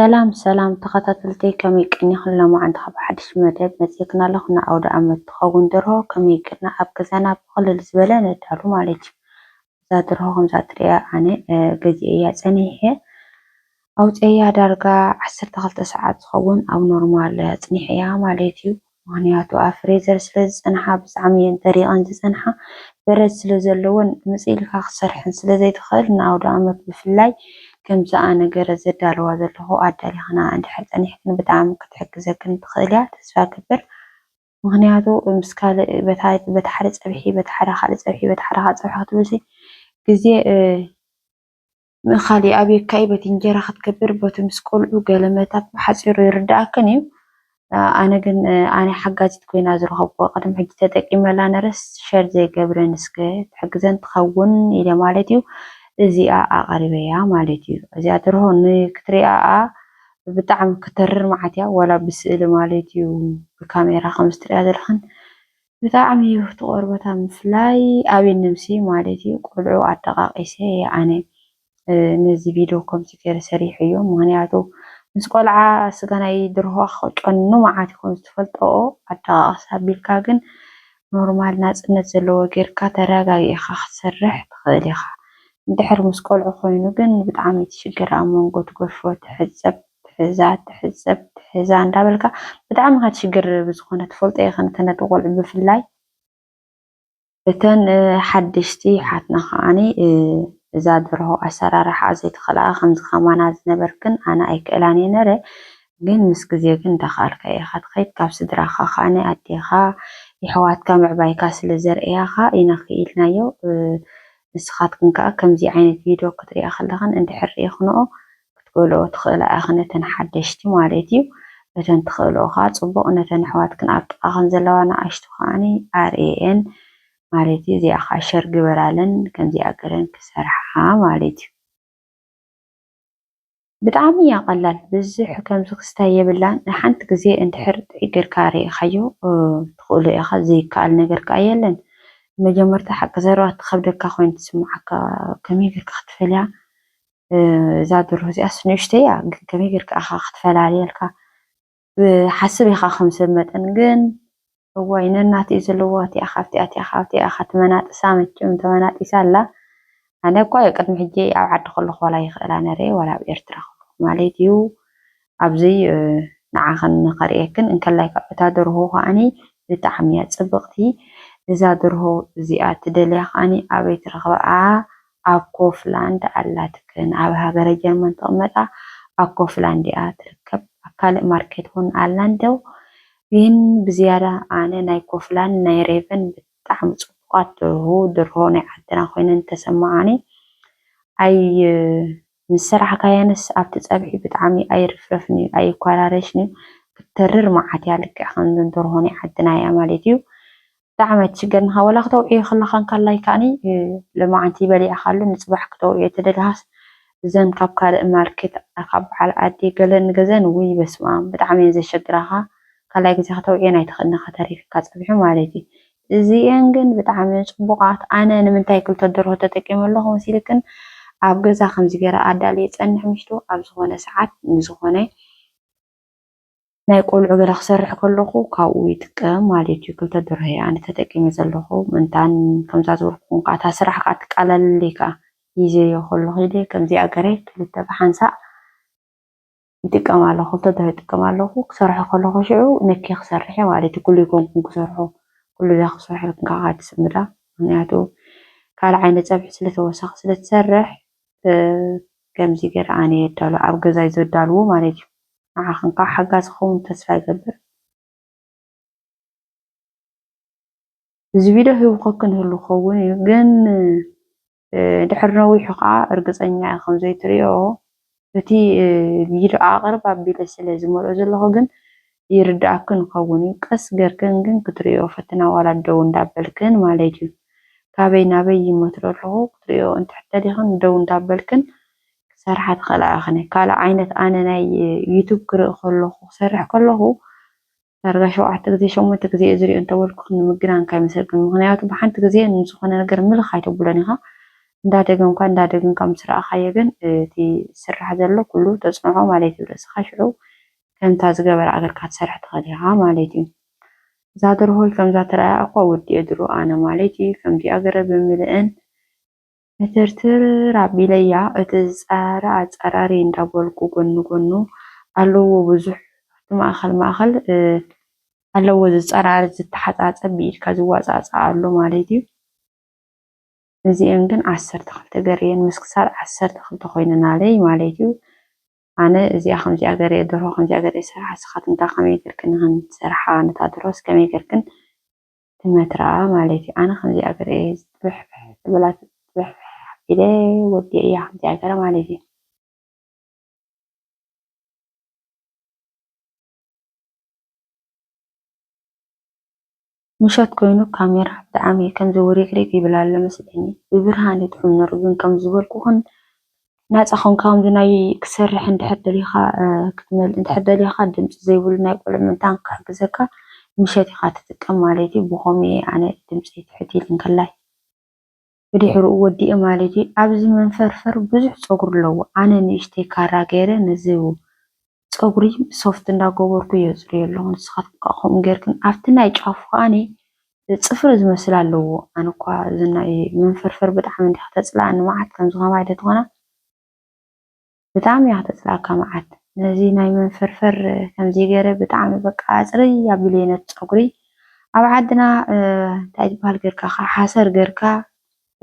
ሰላም ሰላም ተኸታተልተይ፣ ከመይ ቀኒኽን? ሎማዓንቲ ካብ ሓድሽ መደብ መፂእክና ኣለኹ። ንኣውደ ኣመት ትኸውን ደርሆ ከመይ ጌርና ኣብ ገዛና ብቕልል ዝበለ ነዳሉ ማለት እዩ። እዛ ደርሆ ከምዛ ትሪኣ ኣነ ገዚኤያ ፀኒሐ ኣውፅኤያ ዳርጋ ዓሰርተ ክልተ ሰዓት ዝኸውን ኣብ ኖርማል ኣፅኒሐያ ማለት እዩ። ምኽንያቱ ኣብ ፍሬዘር ስለ ዝፀንሓ ብጣዕሚ እየን ደሪቐን ዝፀንሓ። በረድ ስለ ዘለወን ምፅእ ኢልካ ክሰርሐን ስለ ዘይትኽእል ንኣውደ ኣመት ብፍላይ ከምዚ ኣነ ገረ ዘዳልዋ ዘለኹ ኣዳሊኽና እንድሕር ፀኒሕክን ብጣዕሚ ክትሕግዘክን ትኽእል እያ። ተስፋ ገብር። ምኽንያቱ ምስ ካልእ በታ ሓደ ፀብሒ በታ ሓደ ካልእ ፀብሒ በታ ሓደ ካልእ ፀብሒ ክትብልሲ ግዜ ምእኻል እዩ ኣብየካ እዩ። በቲ እንጀራ ክትገብር በቲ ምስ ቆልዑ ገለ መታት ብሓፂሩ ይርዳእክን እዩ። ኣነ ግን ኣነ ሓጋዚት ኮይና ዝረኸብኩ ቅድሚ ሕጂ ተጠቂመላ ነረስ ሸር ዘይገብረን እስከ ትሕግዘን ትኸውን ኢለ ማለት እዩ። እዚኣ ኣቐሪበያ ማለት እዩ። እዚኣ ደርሆ ንክትሪኣኣ ብጣዕሚ ክተርር መዓት እያ፣ ዋላ ብስእሊ ማለት እዩ። ብካሜራ ከም ዝትሪኣ ዘለኽን ብጣዕሚ እዩ እቲ ቆርበታ ምፍላይ ኣብየን ነብሲ ማለት እዩ። ቆልዑ ኣደቃቂሰ እየ ኣነ ነዚ ቪድዮ ከምዚ ገይረ ሰሪሐዮ። ምኽንያቱ ምስ ቆልዓ ስጋ ናይ ደርሆ ክጨኑ መዓት ይኾን ዝተፈልጠኦ ኣደቃቅስ ኣቢልካ ግን ኖርማል ናፅነት ዘለዎ ጌርካ ተረጋጊእኻ ክትሰርሕ ትኽእል ኢኻ። እንድሕር ምስ ቆልዑ ኮይኑ ግን ብጣዕሚ ትሽገር። ኣብ መንጎ ትገድፎ ትሕፀብ ትሕዛ ትሕፀብ ትሕዛ እንዳበልካ ብጣዕሚ ኢኻ ትሽገር። ብዝኾነ ትፈልጦ ኢኻ ነተን ኣደ ቆልዑ ብፍላይ እተን ሓደሽቲ ሓትና ከዓኒ እዛ ደርሆ ኣሰራርሓ ዘይትኽእላ ከምዚ ከማና ዝነበርክን ኣነ ኣይክእላን እየ ነረ። ግን ምስ ግዜ ግን እንዳኸኣልካ ኢኻ ትኸይድ። ካብ ስድራኻ ከዓኒ ኣዴኻ የሕዋትካ ምዕባይካ ስለ ዘርእያኻ ኢና ክኢልናዮ። ንስኻትክን ከኣ ከምዚ ዓይነት ቪድዮ ክትሪኣ ከለኽን እንድሕር ርኢኽንኦ ክትገልኦ ትኽእላ ኢኽን ነተን ሓደሽቲ ማለት እዩ። እተን ትኽእልኦ ከኣ ጽቡቕ ነተን ኣሕዋትክን ኣብ ጥቓኽን ዘለዋ ንኣሽቱ ከዓኒ ኣርእየን ማለት እዩ። እዚኣ ከኣ ሸር ግበራለን ከምዚኣ ገረን ክሰርሓ ማለት እዩ። ብጣዕሚ እያ ቀላል፣ ብዙሕ ከምዚ ክስታይ የብላን። ንሓንቲ ግዜ እንድሕር ጥዑይ ጌርካ ርኢኻዮ ትኽእሎ ኢኻ፣ ዘይከኣል ነገር ከኣ የለን። መጀመርታ ሓቂ ዘረባ ትኸብደካ ኮይኑ ትስምዓካ፣ ከመይ ጌርካ ክትፈልያ? እዛ ደርሆ እዚኣስ ንእሽተይ እያ፣ ግን ከመይ ጌርካ ኢኻ ክትፈላልየልካ? ሓስብ ኢኻ ከም ሰብ መጠን ግን እዋይ ነናት እዩ ዘለዎ። እቲኣ ካብቲኣ እቲኣ ካብቲኣ ኢኻ ትመናጥሳ፣ መቸም ተመናጢሳ ኣላ። ኣነ እኳ ቅድሚ ሕጂ ኣብ ዓዲ ከለኹ ዋላ ይኽእላ ነረ ዋላ ኣብ ኤርትራ ከለኹ ማለት እዩ። ኣብዚ ንዓኽን ንኸርእየክን እንከላይ ካብ እታ ደርሆ ከዓኒ ብጣዕሚ እያ ጽብቕቲ። እዛ ደርሆ እዚኣ ትደልያ ከዓኒ ኣበይ ትረኽብኣ? ኣብ ኮፍላንድ ኣላትክን ኣብ ሃገረ ጀርመን ትቕመጣ ኣብ ኮፍላንድ እያ ትርከብ። ኣብ ካልእ ማርኬት እውን ኣላ እንደው ግን ብዝያዳ ኣነ ናይ ኮፍላንድ ናይ ሬቨን ብጣዕሚ ጽቡቓት ደርሁ ደርሆ ናይ ዓድና ኮይነን ተሰማዓኒ። ኣይ ምስ ሰራሕካየንስ ኣብቲ ጸብሒ ብጣዕሚ ኣይርፍረፍን እዩ ኣይኳራረሽን እዩ። ክትተርር መዓት እያ ልክዕ ከምዘን ደርሆ ናይ ዓድና እያ ማለት እዩ። ብጣዕሚ ትሽገርንኻ ወላ ክተውዕዮ ከለኻ እንካላይ ከዓኒ ሎማዓንቲ በሊዕኻሉ ንፅባሕ ክተውዕዮ ተደልሃስ እዘን ካብ ካልእ ማርኬት ካብ በዓል ዓዲ ገለ ንገዘን ውይ በስማም ብጣዕሚ እየን ዘሸግራኻ። ካልኣይ ግዜ ከተውዕየን ኣይትኽእልን ኢኻ ተሪፍካ ፀብሒ ማለት እዩ። እዚኤን ግን ብጣዕሚ እየን ፅቡቓት። ኣነ ንምንታይ ክልተ ደርሆ ተጠቂመ ኣለኹ መሲልክን ኣብ ገዛ ከምዚ ገይረ ኣዳልየ ፀንሕ ምሽቱ ኣብ ዝኾነ ሰዓት ንዝኾነ ናይ ቆልዑ ገለ ክሰርሕ ከለኹ ካብኡ ይጥቀም ማለት እዩ። ክልተ ደርሆ እየ ኣነ ተጠቂመ ዘለኹ። ምእንታን ከምዛ ዝበልኩኹም ከዓ እታ ስራሕ ከዓ ትቃለለለይ ከዓ ሂዘዮ ከለኹ ኢለ ከምዚኣ ገረ ክልተ ብሓንሳእ ይጥቀም ኣለኹ። ክልተ ደርሆ ይጥቀም ኣለኹ። ክሰርሖ ከለኹ ሽዑ ነኪ ክሰርሕ እየ ማለት እዩ። ኩሉ ይኮንኩን ክሰርሖ ኩሉ እዛ ክሰርሐልኩም ከዓ ትስምዳ። ምክንያቱ ካልእ ዓይነት ፀብሒ ስለተወሳኺ ስለትሰርሕ ከምዚ ገረ ኣነ የዳሉ ኣብ ገዛይ ዘዳልዎ ማለት እዩ። ንዓኽን ከዓ ሓጋዚ ክኸውን ተስፋ ይገብር። እዚ ቪድዮ ሂቡኸክን ህሉ ክኸውን እዩ ግን ድሕሪ ነዊሑ ከዓ እርግፀኛ እየ ከም ዘይትሪኦ እቲ ቪድዮ ኣቕርብ ኣቢለ ስለ ዝመልኦ ዘለኹ ግን ይርዳእክን ይኸውን እዩ። ቀስ ገርክን ግን ክትሪኦ ፈትና ዋላ ደው እንዳበልክን ማለት እዩ። ካበይ ናበይ ይመትሮ ኣለኹ ክትሪኦ እንተሕተሊኽን ደው እንዳበልክን ክሰርሓ ትኽእላ ኢኽን። ካልእ ዓይነት ኣነ ናይ ዩቱብ ክርኢ ከለኹ ክሰርሕ ከለኹ ዳርጋ ሸውዓተ ግዜ ሸሞንተ ግዜ እየ ዝሪኦ እንተበልኩ ንምግናን ካይመስለክን። ምኽንያቱ ብሓንቲ ግዜ ንዝኾነ ነገር ምልኽ ኣይተብሎን ኢኻ። እንዳደገምካ እንዳደገምካ ምስ ረኣኻዮ ግን እቲ ዝስራሕ ዘሎ ኩሉ ተጽንዖ ማለት እዩ። ርእስኻ ሽዑ ከምታ ዝገበራ ኣገርካ ትሰርሕ ትኽእል ኢኻ ማለት እዩ። እዛ ደርሆይ ከምዛ ተረኣያ እኳ ወዲኤ ድሮ ኣነ ማለት እዩ። ከምዚኣ ገረ ብምልእን ምትርትር ኣቢለያ እቲ ዝጸረ ኣጸራሪ እንዳበልኩ ጎኒ ጎኑ ኣለዎ ብዙሕ ኣብቲ ማእኸል ማእኸል ኣለዎ ዝጸራረር ዝተሓጻጸብ ብኢድካ ዝዋጻጻ ኣሎ ማለት እዩ። እዚኤን ግን ዓሰርተ ክልተ ገርየን ምስ ክሳድ ዓሰርተ ክልተ ኮይነናለይ ማለት እዩ። ኣነ እዚኣ ከምዚኣ ገርየ ደርሆ ከምዚኣ ገርየ ሰራሕ ስኻትንካ ከመይ ገርክን ንክን ሰራሕ ነታ ደርሆስ ከመይ ገርክን ትመትራ ማለት እዩ። ኣነ ከምዚኣ ገርየ ዝጥብሕብሕ ትብላ ትጥብሕብሕ ኢለ ወዲአ እያ ከምዚኣ ገረ ማለት እዩ። ምሸት ኮይኑ ካሜራ ብጣዕሚ ከም ዝውሪግሪግ ይብል ኣሎ መስለኒ። ብብርሃን እዩ ትሕም ነሩ ግን ከም ዝበልኩኽን ናጻ ኮንካ ከምዚ ናይ ክሰርሕ እንድሕር ደሊኻ ክትመል እንድሕር ደሊኻ ድምፂ ዘይብሉ ናይ ቆልዑ ምንታን ክሕግዘካ ምሸት ኢኻ ትጥቀም ማለት እዩ። ብኸምኡ እየ ኣነ ድምፂ ትሕት ኢል እንከላይ ብድሕሪኡ ወዲኤ ማለት እዩ። ኣብዚ መንፈርፈር ብዙሕ ፀጉሪ ኣለዎ። ኣነ ንእሽተይ ካራ ገይረ ነዚ ፀጉሪ ሶፍት እንዳገበርኩ የፅርዮ ኣለኹ። ንስኻትኩም ከዓ ከምኡ ገይርክን ኣብቲ ናይ ጫፉ ከዓኒ ፅፍሪ ዝመስል ኣለዎ። ኣነ እኳ እዚ ናይ መንፈርፈር ብጣዕሚ እንዲኻ ተፅልኣኒ መዓት ከምዚ ከማይ ዶ ትኾና ብጣዕሚ እያ ከተፅላኣካ መዓት። ነዚ ናይ መንፈርፈር ከምዚ ገይረ ብጣዕሚ በቃ ኣፅርይ ኣቢለ ነቲ ፀጉሪ ኣብ ዓድና እንታይ ዝበሃል ገርካ ከዓ ሓሰር ገርካ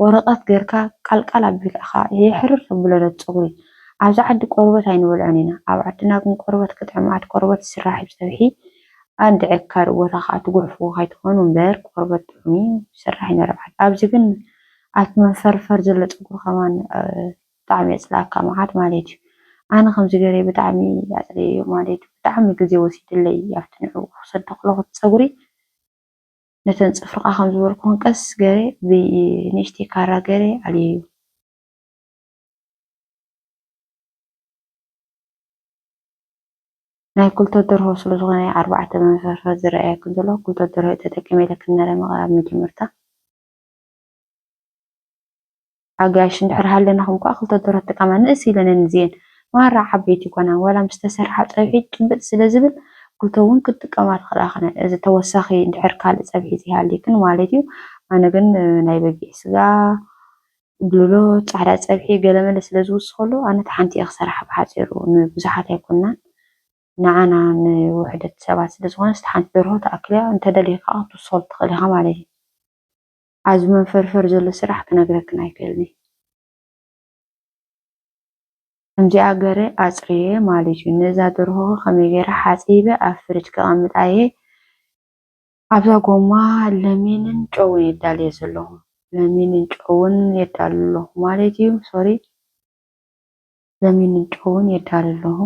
ወረቐት ገርካ ቃልቃል ኣቢልካ የሕርር ተብሎ ነቲ ፀጉሪ። ኣብዚ ዓዲ ቆርበት ኣይንበልዖን ኢና። ኣብ ዓድና ግን ቆርበት ክጥዕም መዓት ቆርበት ይስራሕ እዩ ብፀብሒ። ኣንድዕካ ርእ ቦታ ከዓ ትጉሕፍዎ ከይትኾኑ እምበር ቆርበት ጥዑም እዩ ይስራሕ እዩ ነረብ ዓዲ። ኣብዚ ግን ኣብቲ መንፈርፈር ዘሎ ፀጉሪ ከማን ብጣዕሚ የፅላኣካ መዓት ማለት እዩ። ኣነ ከምዚ ገይረ ብጣዕሚ ኣፅርየዮ ማለት እዩ። ብጣዕሚ ግዜ ወሲድለይ ኣብቲ ንዕኡ ክሰዶ ከለኹ እቲ ፀጉሪ ነተን ፅፍርኻ ከም ዝበልኩኽን ቀስ ገይረ ብንእሽተይ ካራ ገይረ ኣልየዮ። ናይ ክልተ ደርሆ ስለ ዝኾነ ኣርባዕተ መንፈርፈር ዝረኣየክን ዘሎ ክልተ ደርሆ ተጠቂመ ኢለክን ነረ መቐ- ኣብ መጀመርታ ኣጋይሽ እንድሕር ሃለናኹም ከዓ ክልተ ደርሆ ትጥቀማ ንእስ ኢለነን እዚኤን ማራ ዓበይቲ ይኮና ዋላ ምስ ተሰርሓ ፀብሒ ጭብጥ ስለ ዝብል ክልተ እውን ክትጥቀማ ትኽእላ ክነ እዚ ተወሳኺ እንድሕር ካልእ ፀብሒ ዘይሃልይክን ማለት እዩ። ኣነ ግን ናይ በጊዕ ስጋ ብልሎ ፃዕዳ ፀብሒ ገለመለ ስለ ዝውስኸሉ ኣነ እቲ ሓንቲ እየ ክሰራሕ ብሓፂሩ ንብዙሓት ኣይኮናን ንዓና ንውሕደት ሰባት ስለ ዝኾነ ስቲ ሓንቲ ደርሆ ተኣክልያ እንተደሊኻ ክትውስኸሉ ትኽእል ኢኻ ማለት እዩ። ኣብዚ መንፈርፈር ዘሎ ስራሕ ክነግረክን ኣይክእልን እየ። ከምዚኣ ገረ ኣፅርየ ማለት እዩ። ነዛ ደርሆ ከመይ ገይረ ሓፂበ ኣብ ፍርጅ ከቐምጣ እየ። ኣብዛ ጎማ ለሚንን ጨውን የዳልየ ዘለኹ። ለሚንን ጨውን የዳሉ ኣለኹ ማለት እዩ። ሶሪ ለሚንን ጨውን የዳሉ ኣለኹ።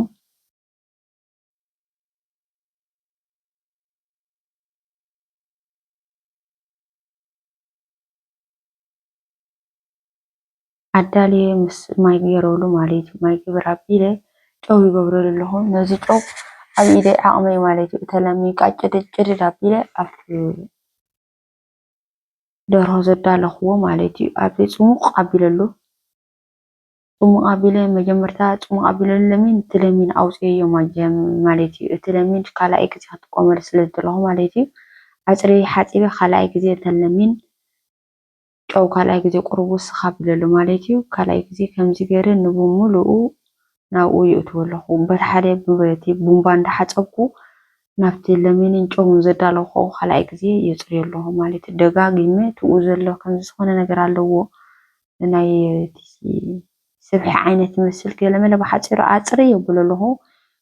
ኣዳልየ ምስ ማይ ገይረሉ ማለት እዩ። ማይ ግብር ኣቢለ ጨው ይገብረሉ ኣለኹ። ነዚ ጨው ኣብ ኢደይ ዓቕመይ ማለት እዩ። እተለሚንካ ጭድድ ጭድድ ኣቢለ ኣብ ደርሆ ዘዳለኽዎ ማለት እዩ። ኣብዚ ጽሙቕ ኣቢለሉ። ጽሙቕ ኣቢለ መጀመርታ ጽሙቕ ኣቢለሉ ለሚን እቲ ለሚን ኣውፅኤዮ ማጀ- ማለት እዩ። እቲ ለሚን ካልኣይ ግዜ ክጥቀመሉ ስለ ዝደለኹ ማለት እዩ። ኣፅርየ ሓፂበ ካልኣይ ግዜ እተን ለሚን ጨው ካልኣይ ግዜ ቁሩብ ውስኽ ኣቢለሉ ማለት እዩ። ካልኣይ ግዜ ከምዚ ገይረ ንብምሉኡ ናብኡ የእትዎ ኣለኹ። በቲ ሓደ በቲ ቡምባ እንዳሓፀብኩ ናብቲ ለሚንን ጨውን ዘዳለኹ ካልኣይ ግዜ የፅርዮ ኣለኹ ማለት እዩ። ደጋጊመ ትኡ ዘሎ ከምዚ ዝኾነ ነገር ኣለዎ ናይ እቲ ስብሒ ዓይነት ይመስል ገለመለ ብሓፂሩ ኣፅሪ የብሎ ኣለኹ።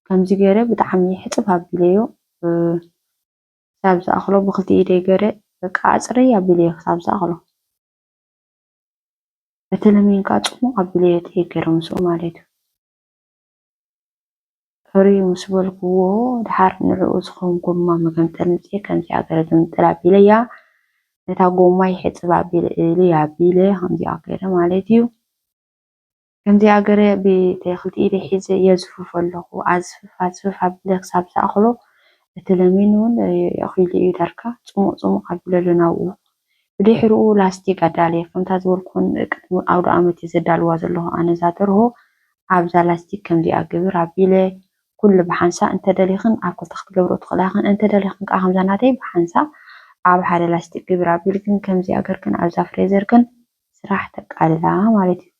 ከምዚ ገይረ ብጣዕሚ ሕፅብ ኣቢለዮ ክሳብ ዝኣኽሎ ብክልቲኡ ኢደይ ገይረ በቃ ኣፅሪ ኣቢለዮ ክሳብ ዝኣኽሎ። እቲ ለሚን ከዓ ፅሙቕ ኣቢለዮ ጥየ ገይረ ምስኡ ማለት እዩ። ሕሩይ ምስ በልክዎ ድሓር ንዕኡ ዝኸውን ጎማ መገምጠል ምፅኤ ከምዚኣ ገይረ ግምጥል ኣቢለያ። ነታ ጎማ ይሕፅብ ኣቢለ እልይ ኣቢለ ከምዚኣ ገይረ ማለት እዩ። ከምዚኣ ገይረ ብክልተ ኢደይ ሒዘ የዝፍፎ ኣለኹ። ኣዝፍፍ ኣዝፍፍ ኣቢለ ክሳብ ዝኣኽሎ እቲ ለሚን እውን ኣኺሉ እዩ ዳርጋ ፅሙቕ ፅሙቕ ኣቢለሉ ናብኡ። ብድሕርኡ ላስቲክ ኣዳልየ። ከምታ ዝበልኩን ቅድሚ ኣውደ ኣመት እየ ዘዳልዋ ዘለኹ ኣነ እዛ ደርሆ። ኣብዛ ላስቲክ ከምዚኣ ግብር ኣቢለ ኩሉ ብሓንሳ እንተደሊኽን ኣብ ክልተ ክትገብሮ ትኽእላ ኢኽን። እንተደሊኽን ከዓ ከምዛ ናተይ ብሓንሳ ኣብ ሓደ ላስቲክ ግብር ኣቢልክን ከምዚኣ ገርክን ኣብዛ ፍሬዘርክን ስራሕ ተቃልላ ማለት እዩ።